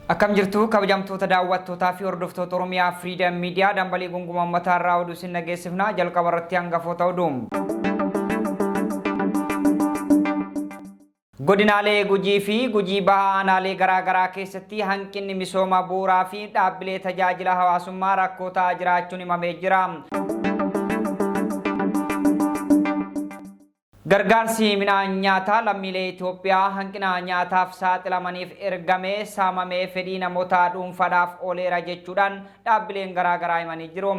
Akkam jirtu kabajamtoota daawwattootaa fi hordoftoota Oromiyaa Freedom Media dambalii gunguma ummataa irraa oduu isin dhageessifna jalqaba irratti hangafoota oduu. Godinaalee Gujii fi Gujii Bahaa aanaalee garaa garaa keessatti hanqinni misooma bu'uuraa fi dhaabbilee tajaajila hawaasummaa rakkoo ta'aa jiraachuun himamee jira. Gargaarsi midhaan nyaataa lammiilee Itoophiyaa hanqina nyaataaf saaxilamaniif ergame saamamee fedhii namoota dhuunfaadhaaf ooleera jechuudhaan dhaabbileen garaa garaa himanii jiru.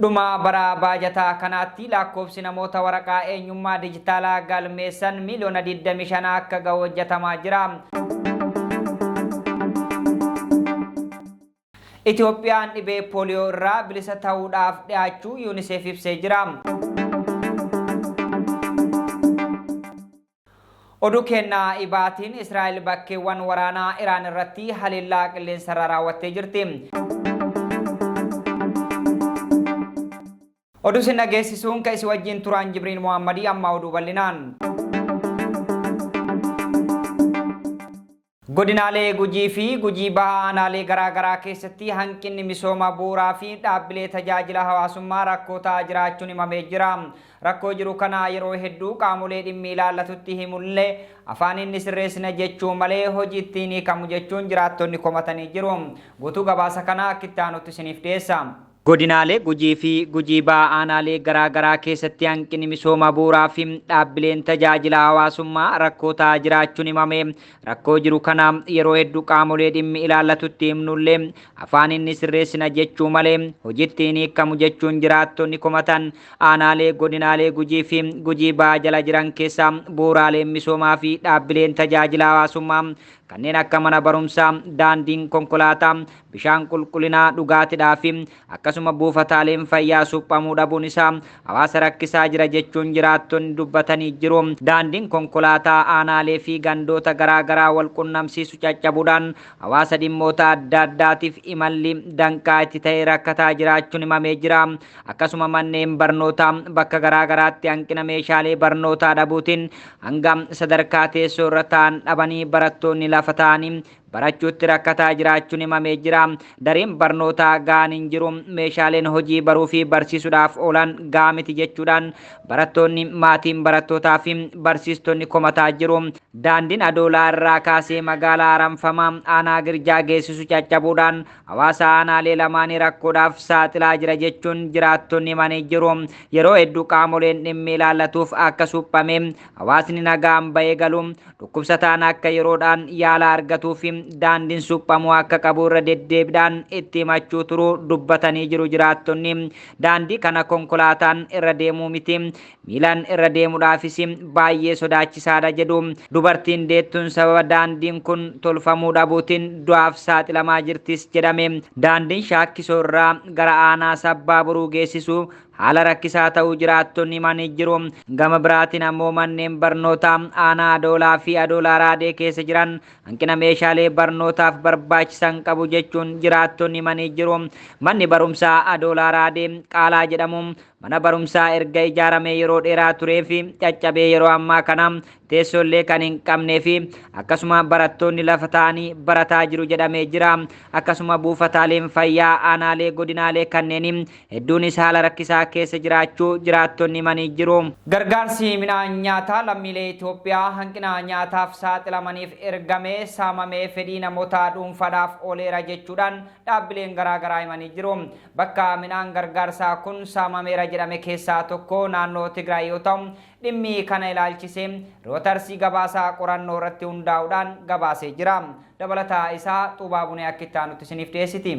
Dhuma bara baajataa kanaatti lakkoofsi namoota waraqaa eenyummaa dijitaalaa galmeessan miiliyoona 25 akka gahu hojjetamaa jira. Itoophiyaan dhibee pooliyoo irraa bilisa ta'uudhaaf dhiyaachuu UNICEF ibsee jira. Oduu keenna ibaatiin Israa'el bakkeewwan waraanaa Iraan irratti haleellaa qilleensarraa raawwattee jirti. Oduu isin dhageessisuun ka isin wajjin turaan Jibriil Mohaammadii amma oduu bal'inaan. Godinaalee Gujii fi Gujii Bahaa aanaalee garaa garaa keessatti hanqinni misooma bu'uuraa fi dhaabbilee tajaajila hawaasummaa rakkoo ta'aa jiraachuun himamee jira. Rakkoo jiru kana yeroo hedduu qaamolee dhimmi ilaallatutti himullee afaaniin ni sirreessina jechuu malee hojiitti hin hiikamu jechuun jiraattonni komatanii jiru. Guutuu gabaasa kanaa akka itti aanutti isiniif dhiyeessa. Godinaalee Gujii fi Gujii Bahaa aanaalee garaa garaa keessatti hanqinni misooma bu'uuraa fi dhaabbileen tajaajila hawaasummaa rakkoo ta'aa jiraachuun himame. Rakkoo jiru kana yeroo hedduu qaamolee dhimmi ilaallatutti himnullee afaaniin ni sirreessina jechuu malee hojitti hin hiikamu jechuun jiraattonni komatan. Aanaalee godinaalee Gujii fi Gujii Bahaa jala jiran keessaa bu'uuraaleen misoomaa fi dhaabbileen tajaajila hawaasummaa kanneen akka mana barumsaa, daandiin konkolaataa, bishaan qulqullinaa dhugaatidhaa fi akkasuma buufataaleen fayyaa suphamuu dhabuun isaa hawaasa rakkisaa jira jechuun jiraattonni dubbatanii jiru. Daandiin konkolaataa aanaalee fi gandoota garaa garaa wal qunnamsiisu caccabuudhaan hawaasa dhimmoota adda addaatiif imalli danqaa itti ta'ee rakkataa jiraachuun himamee jira. Akkasuma manneen barnootaa bakka garaa garaatti hanqina meeshaalee barnootaa dhabuutiin hanga sadarkaa teessoo irra taa'an dhabanii barattoonni lafa taa'anii barachuutti rakkataa jiraachuun himamee jira. Dareen barnootaa ga'aan hin jiru, meeshaaleen hojii baruu fi barsiisuudhaaf oolan ga'aa miti jechuudhaan barattoonni, maatiin barattootaa fi barsiistonni komataa jiru. Daandiin Adoolaa irraa kaasee magaalaa Haramfamaa aanaa Girjaa geessisu caccabuudhaan hawaasa aanaalee lamaanii rakkoodhaaf saaxilaa jira jechuun jiraattonni himanii jiru. Yeroo hedduu qaamoleen dhimmi ilaallatuuf akka suphame hawaasni nagaan bahee galu, dhukkubsataan akka yeroodhaan yaala argatuu fi daandiin suphamuu akka qabu irra deddeebiidhaan itti himachuu turuu dubbatanii jiru jiraattonni. Daandii kana konkolaataan irra deemuu miti miilaan irra deemudhaafis baay'ee sodaachisaadha jedhu. Dubartiin deettuun sababa daandiin kun tolfamuu dhabuutiin du'aaf saaxilamaa jirtis jedhame. Daandiin Shaakkisoo irraa gara aanaa Sabbaa Boruu geessisu haala rakkisaa ta'uu jiraattonni himanii jiru. Gama biraatiin ammoo manneen barnootaa aanaa Adoolaa fi Adoolaa Raadee keessa jiran hanqina meeshaalee barnootaaf barbaachisan qabu jechuun jiraattonni himanii jiru. Manni barumsaa Adoolaa Raadee Qaalaa jedhamu mana barumsaa erga ijaaramee yeroo dheeraa turee fi caccabee yeroo ammaa kana teessoollee kan hin qabnee fi akkasuma barattoonni lafa taa'anii barataa jiru jedhamee jira. Akkasuma buufataaleen fayyaa aanaalee godinaalee kanneenii hedduunis haala rakkisaa keessa jiraachuu jiraattonni himanii jiru. Gargaarsi midhaan nyaataa lammiilee Itoophiyaa hanqina nyaataaf saaxilamaniif ergame saamamee fedhii namoota dhuunfaadhaaf ooleera jechuudhaan dhaabbileen garaa garaa himanii jiru. Bakka midhaan gargaarsaa kun saamameera jedhame keessaa tokko naannoo Tigraay yoo ta'u, dhimmi kana ilaalchisee Reuters gabaasa qorannoo irratti hundaa'uudhaan gabaasee jira. Dabalata isaa Xuubaa Bunee akka itti aanutti isiniif dhiyeessiti.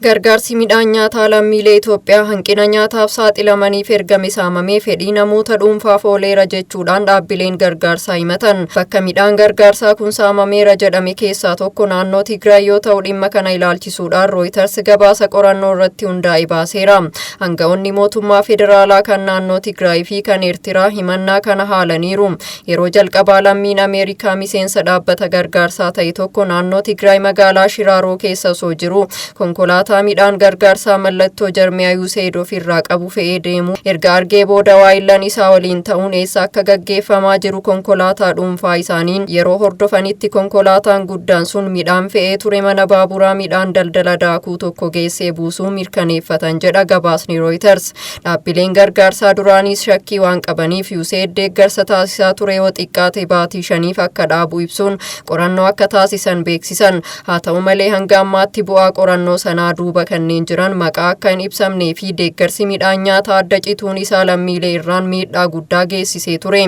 Gargaarsi midhaan nyaataa lammiilee Itoophiyaa hanqina nyaataaf saaxilamaniif ergame saamamee fedhii namoota dhuunfaaf ooleera jechuudhaan dhaabbileen gargaarsaa himatan. Bakka midhaan gargaarsaa kun saamameera jedhame keessaa tokko naannoo Tigraay yoo ta'u dhimma kana ilaalchisuudhaan Reuters gabaasa qorannoo irratti hundaa'e baaseera. Aanga'oonni mootummaa federaalaa kan naannoo Tigraay fi kan Eertiraa himannaa kana haalaniiru. Yeroo jalqabaa lammiin Ameerikaa miseensa dhaabbata gargaarsaa ta'e tokko naannoo naannoo Tigraay magaalaa Shiraaroo keessa osoo jiru konkolaataa midhaan gargaarsaa mallattoo jarmiyaa USAID ofirraa qabu fe'ee deemu erga argee booda waayillan isaa waliin ta'uun eessa akka gaggeeffamaa jiru konkolaataa dhuunfaa isaaniin yeroo hordofanitti konkolaataan guddaan sun midhaan fe'ee ture mana baaburaa midhaan daldala daakuu tokko geessee buusuu mirkaneeffatan jedha gabaasni Reuters. Dhaabbileen gargaarsaa duraaniis shakkii waan qabaniif USAID deeggarsa taasisaa ture yoo xiqqaate baatii 5f akka dhaabu ibsuun qorannoo akka taasisan beeksisan. Haa ta'u malee, hanga ammaatti bu'aa qorannoo sanaa duuba kanneen jiran maqaa akka hin ibsamnee fi deeggarsi midhaan nyaataa adda cituun isaa lammiilee irraan miidhaa guddaa geessisee ture.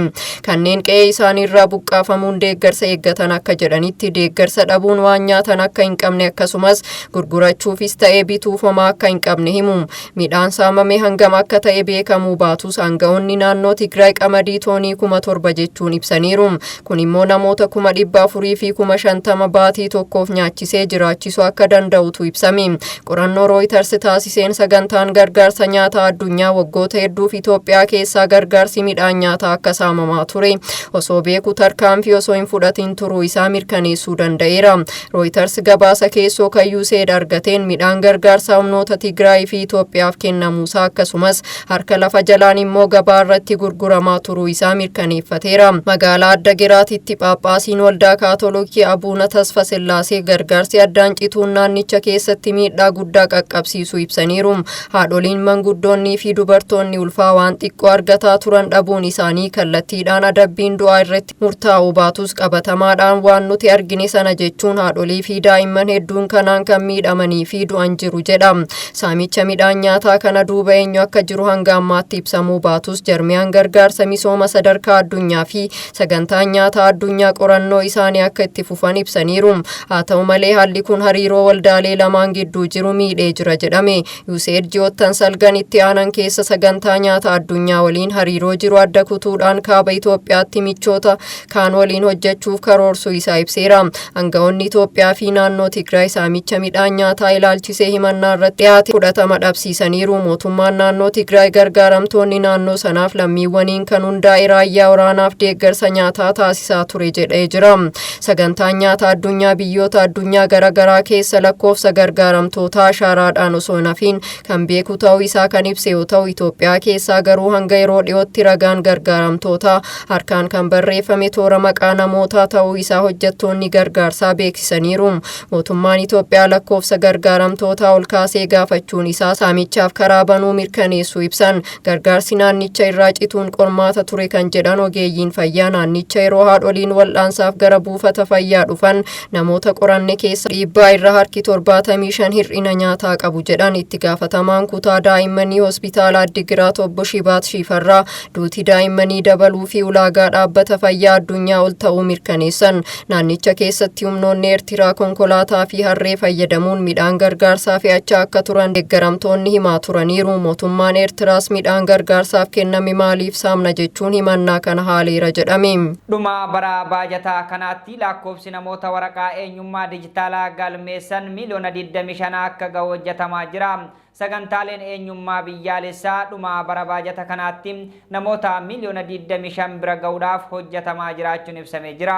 Kanneen qe'ee isaaniirraa buqqaafamuun deeggarsa eeggatan akka jedhanitti, deeggarsa dhabuun waan nyaatan akka hin qabne, akkasumas gurgurachuufis ta'ee bituuf homaa akka hin qabne himu. Midhaan saamame hangam akka ta'e beekamuu baatus, aanga'oonni naannoo Tigraay qamadii toonii 7,000 jechuun ibsaniiru. Kun immoo namoota 450,000 baatii tokkoof nyaachisee jiraachisuu akka danda'utu ibsame. Qorannoo Reuters taasiseen sagantaan gargaarsa nyaataa addunyaa waggoota hedduuf Itoophiyaa keessaa gargaarsi midhaan nyaataa akka saamamaa ture osoo beeku tarkaanfii osoo hin fudhatin turuu isaa mirkaneessuu danda'eera. Reuters gabaasa keessoo kan USAID argateen midhaan gargaarsaa humnoota Tigraay fi Itoophiyaaf kennamuusaa, akkasumas harka lafa jalaan immoo gabaa irratti gurguramaa turuu isaa mirkaneeffateera. Magaalaa Addagiraatitti Phaaphaasiin waldaa Kaatolikii Abuuna Tasfa Sillaasee gargaarsi addaan cituun naannicha keessatti miidhaa guddaa qaqqabsiisuu ibsaniiru. Haadholiin, manguddoonnii fi dubartoonni ulfaa waan xiqqoo argataa turan dhabuun isaanii kallattiidhaan adabbiin du'aa irratti murtaa'uu baatus, qabatamaadhaan waan nuti argine sana jechuun haadholii fi daa'imman hedduun kanaan kan miidhamanii fi du'an jiru jedha. Saamicha midhaan nyaataa kana duuba eenyu akka jiru hanga ammaatti ibsamuu baatus, jarmiyaan gargaarsa misooma sadarkaa addunyaa fi sagantaan nyaataa addunyaa qorannoo isaanii akka itti fufan ibsaniiru. Haa ta'u malee, haalli kun hariiroo waldaalee lamaan gidduu jiru miidhee jira jedhame. USAID ji'oottan salgan itti aanan keessa sagantaa nyaata addunyaa waliin hariiroo jiru adda kutuudhaan kaaba Itoophiyaatti michoota kaan waliin hojjechuuf karoorsuu isaa ibseera. Aanga'oonni Itoophiyaa fi naannoo Tigraay saamicha midhaan nyaataa ilaalchisee himannaa irratti dhiyaate fudhatama dhabsiisaniiru. Mootummaan naannoo Tigraay gargaaramtoonni naannoo sanaaf lammiiwwaniin kan hundaa'e raayyaa waraanaaf deeggarsa nyaataa taasisaa ture jedhee jira. Sagantaan nyaata addunyaa biyyoota addunyaa garaagaraa keessa lakkoofsa gargaaramtootaa ashaaraadhaan osoo hin hafiin kan beeku ta'uu isaa kan ibse yoo ta'u, Itoophiyaa keessaa garuu hanga yeroo dhiyootti ragaan gargaaramtootaa harkaan kan barreeffame toora maqaa namootaa ta'uu isaa hojjettoonni gargaarsaa beeksisaniiru. Mootummaan Itoophiyaa lakkoofsa gargaaramtootaa ol kaasee gaafachuun isaa saamichaaf karaa banuu mirkaneessuu ibsan. Gargaarsi naannicha irraa cituun qormaata ture kan jedhan ogeeyyiin fayyaa naannicha, yeroo haadholiin wal'aansaaf gara buufata fayyaa dhufan namoota qoranne keessa dhiibbaa irra harki 75 hir'ina nyaataa qabu jedhan. Itti gaafatamaan kutaa daa'immanii hospitaala Addigiraat obbo Shibaat Shifarraa duuti daa'immanii dabaluu fi ulaagaa dhaabbata fayyaa addunyaa ol ta'uu mirkaneessan. Naannicha keessatti humnoonni Eertiraa konkolaataa fi harree fayyadamuun midhaan gargaarsaa fe'achaa akka turan deeggaramtoonni himaa turaniiru. Mootummaan Eertiraas midhaan gargaarsaaf kenname maaliif saamna jechuun himannaa kana haaleera jedhame. Dhuma bara baajataa kanaatti lakkoofsi namoota waraqaa eenyummaa dijitaalaa galmeessan miiliyoona 25 akka gahu hojjetamaa jira. Sagantaaleen eenyummaa biyyaalessaa dhuma bara baajata kanaatti namoota miiliyoona 25 bira gahuudhaaf hojjetamaa jiraachuun ibsamee jira.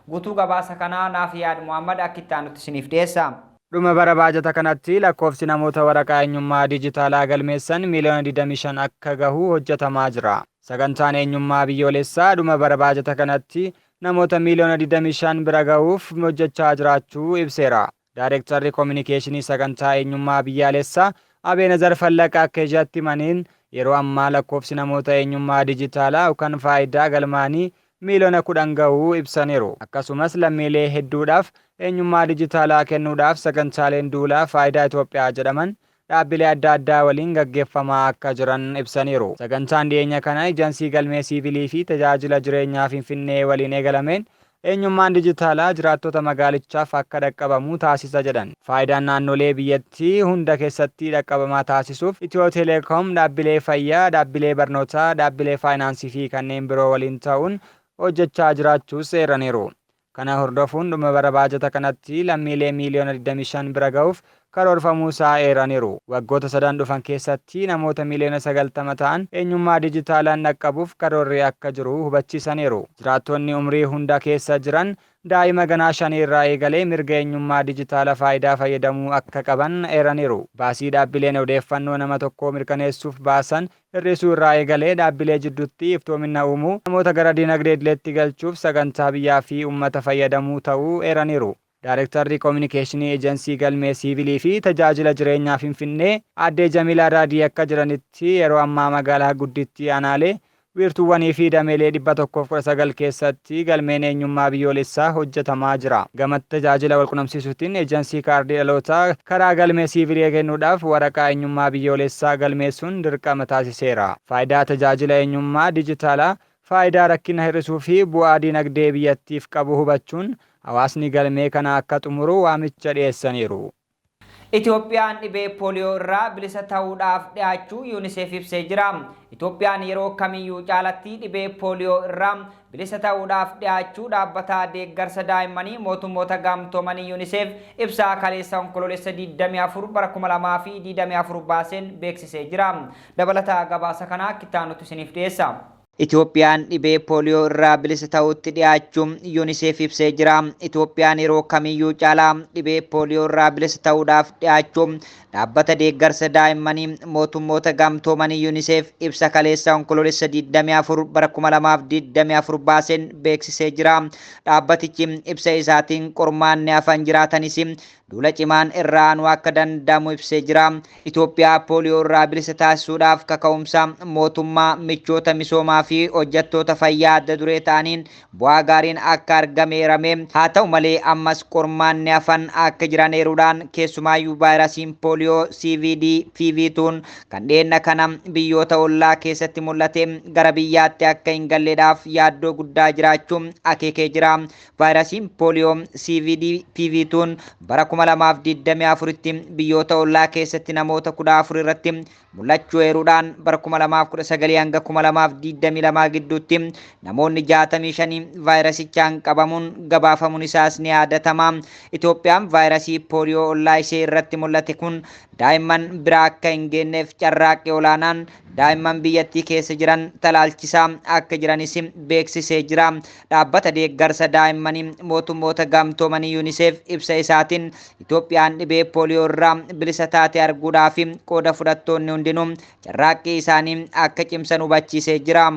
Guutuu gabaasa kanaa naaf yaad Muhammad akka itti aanutti isiniif dhiyeessa. Dhuma bara baajata kanatti lakkoofsi namoota waraqaa eenyummaa dijitaalaa galmeessan miiliyoona 25 akka gahu hojjetamaa jira. Sagantaan eenyummaa biyyoolessaa dhuma bara baajata kanatti namoota miiliyoona 25 bira gahuuf hojjechaa jiraachuu ibseera. Daayirektarri Koominikeeshinii sagantaa eenyummaa biyyaalessaa Abeenazar Fallaqa akka ijatti himaniin, yeroo ammaa lakkoofsi namoota eenyummaa dijitaalaa yookaan faayidaa galmaanii miiliyoona 10 gahuu ibsaniiru. Akkasumas lammiilee hedduudhaaf eenyummaa dijitaalaa kennuudhaaf sagantaaleen duulaa faayidaa Itoophiyaa jedhaman dhaabbilee adda addaa waliin gaggeeffamaa akka jiran ibsaniiru. Sagantaan dhiyeenya kana Ejansii Galmee Siivilii fi Tajaajila Jireenyaa Finfinnee waliin eegalameen eenyummaan dijitaalaa jiraattota magaalichaaf akka dhaqqabamu taasisa jedhan. Faayidaan naannolee biyyattii hunda keessatti dhaqqabamaa taasisuuf Itiyoo Teleekoom dhaabbilee fayyaa, dhaabbilee barnootaa, dhaabbilee faayinaansii fi kanneen biroo waliin ta'uun hojjechaa jiraachuus eeraniiru. Kana hordofuun dhuma bara baajata kanatti lammiilee miiliyoona 25 bira gahuuf karoorfamuu isaa eeraniiru. Waggoota sadan dhufan keessatti namoota miiliyoona 90 ta'an eenyummaa dijitaalaan dhaqqabuuf karoorri akka jiru hubachiisaniiru. Jiraattonni umrii hunda keessa jiran daa'ima ganaa 5 irraa eegalee mirga eenyummaa dijitaala faayidaa fayyadamuu akka qaban eeraniiru. Baasii dhaabbileen odeeffannoo nama tokkoo mirkaneessuuf baasan hir'isuu irraa eegalee dhaabbilee jidduutti iftoomina uumuu, namoota gara dinagdee idileetti galchuuf sagantaa biyyaa fi uummata fayyadamuu ta'uu eeraniiru. Daarektarri Koominikeeshinii Ejensii Galmee Siivilii fi Tajaajila Jireenyaa Finfinnee Aadde Jamiilaa Daadii akka jedhanitti, yeroo ammaa magaalaa guddittii aanaalee, wiirtuuwwanii fi dameelee 119 keessatti galmeen eenyummaa biyyoolessaa hojjetamaa jira. Gama tajaajila walqunnamsiisuutiin ejensii kaardii dhalootaa karaa galmee siivilii kennuudhaaf waraqaa eenyummaa biyyoolessaa galmeessuun dirqama taasiseera. Faayidaa tajaajila eenyummaa dijitaalaa, faayidaa rakkina hir'isuu fi bu'aa dinagdee biyyattiif qabu hubachuun hawaasni galmee kana akka xumuru waamicha dhiyeessaniiru. Itoophiyaan dhibee pooliyoo irraa bilisa ta'uudhaaf dhiyaachuu UNICEF ibsee jira. Itoophiyaan yeroo kamiyyuu caalatti dhibee pooliyoo irraa bilisa ta'uudhaaf dhiyaachuu dhaabbata deeggarsa daa'immanii mootummoota gamtoomanii UNICEF ibsaa kaleessa Onkoloolessa 24 bara 2024 baaseen beeksisee jira. Dabalataa gabaasa kanaa kittaanutu isiniif dhiyeessa. Itoophiyaan dhibee pooliyoo irraa bilisa ta'utti dhiyaachuu UNICEF ibsee jira. Itoophiyaan yeroo kamiyyuu caalaa dhibee pooliyoo irraa bilisa ta'uudhaaf dhiyaachuu dhaabbata deeggarsa daa'immanii mootummoota gamtoomanii UNICEF ibsa kaleessa Onkoloolessa 24 bara 2024 baaseen beeksisee jira. Dhaabbatichi ibsa isaatiin qormaanni hafan jiraatanis duula cimaan irraa aanuu akka danda'amu ibsee jira. Itoophiyaa pooliyoo irraa bilisa taasisuudhaaf kaka'umsa mootummaa, michoota misoomaa fi hojjettoota fayyaa adda duree ta'aniin bu'aa gaariin akka argame eerame. Haa ta'u malee ammas qormaanni hafan akka jiran eeruudhaan, keessumaayyuu vaayirasiin pooliyoo CVD PV2 kan dhiyeenya kana biyyoota ollaa keessatti mul'ate gara biyyaatti akka hin galleedhaaf yaaddoo guddaa jiraachuu akeekee jira. Vaayirasiin pooliyoo CVD PV2 bara 2024tti biyyoota ollaa keessatti namoota 14 irratti mul'achuu eeruudhaan, bara 2019 hanga 2022 gidduutti namoonni 65 vaayirasichaan qabamuun gabaafamuun isaas ni yaadatama. Itoophiyaan vaayirasii pooliyoo ollaa ishee irratti mul'ate kun daa'imman biraa akka hin geenyeef carraaqqii olaanaan daa'imman biyyattii keessa jiran talaalchisaa akka jiranis beeksisee jira. Dhaabbata deeggarsa daa'immanii mootummoota gamtoomanii UNICEF ibsa isaatiin Itoophiyaan dhibee pooliyoo irraa bilisa taate arguudhaaf qooda fudhattoonni hundinuu carraaqqii isaanii akka cimsan hubachiisee jira.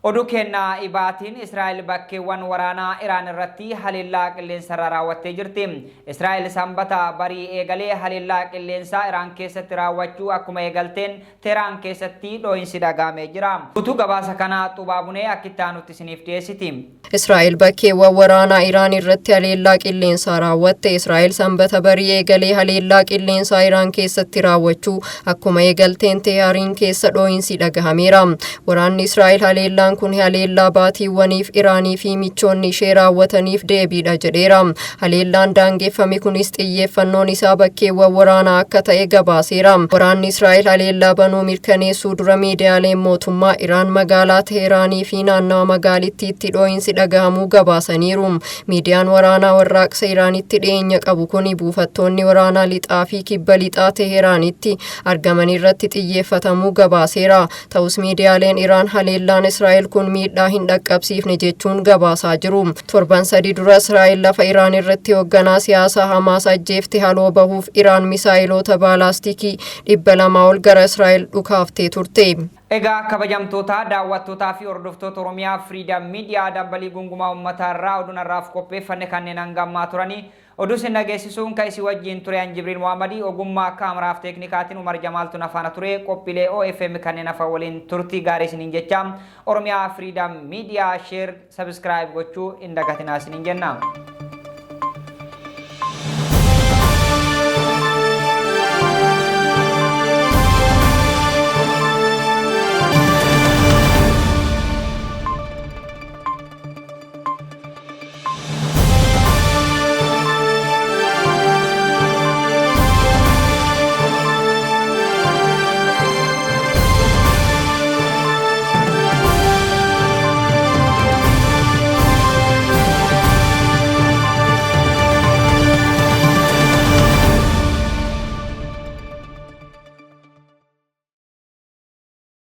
Oduu kennaa ibaatiin Israa'el bakkeewwan waraanaa Iraan irratti haleellaa qilleensarra raawwattee jirti. Israa'el Sanbata barii eegalee haleellaa qilleensaa Iraan keessatti raawwachuu akkuma eegalteen Teheraan keessatti dhoohinsi dhagahamee jira. Guutuu gabaasa kanaa Xubaabunee akka itti aanutti isiniif dhiyeessiti. Israa'el bakkeewwan waraanaa Iraan irratti haleellaa qilleensaa raawwatte. Israa'el Sanbata barii eegalee haleellaa qilleensaa Iraan keessatti raawwachuu akkuma eegalteen Teheraan keessa dhoohinsi dhagahameera. Waraanni Israa'el haleellaan kun haleellaa baatiiwwaniif Iraanii fi michoonni ishee raawwataniif deebiidha jedheera. Haleellaan daangeffame kunis xiyyeeffannoon isaa bakkeewwan waraanaa akka ta'e gabaaseera. Waraanni Israa'el haleellaa banuu mirkaneessuu dura miidiyaaleen mootummaa Iraan magaalaa Teheraanii fi naannawa magaalittiitti dhoohinsi dhagahamuu gabaasaniiru. Miidiyaan waraanaa warraaqsa Iraanitti dhiyeenya qabu kun buufattoonni waraanaa lixaa fi kibba lixaa Teheraanitti argaman irratti xiyyeeffatamuu gabaaseera. Ta'us miidiyaaleen Iraan haleellaan Israa'el kun miidhaa hin dhaqqabsiifne jechuun gabaasaa jiru. Torban 3 dura Israa'el lafa Iraan irratti hoogganaa siyaasaa Hamaas ajjeefte haloo bahuuf Iraan misaayiloota baalaastikii 200 ol gara Israa'el dhukaaftee turte. Egaa kabajamtoota daawwattootaa fi hordoftoota Oromiyaa Freedom Media, dambalii gungumaa uummataa irraa oduun har'aaf qopheeffanne kanneen hanga ammaa turanii. Oduu isin dhageessisuun kan isin wajjin ture an Jibriil Muhammadii, ogummaa kaameraaf teeknikaatiin Umar Jamaaltu nafaana ture. Qophiilee OFM kanneen hafan waliin turtii gaarii isiniin jecha, Oromiyaa Freedom Media share, subscribe gochuu hin dagatinaa isiniin jenna.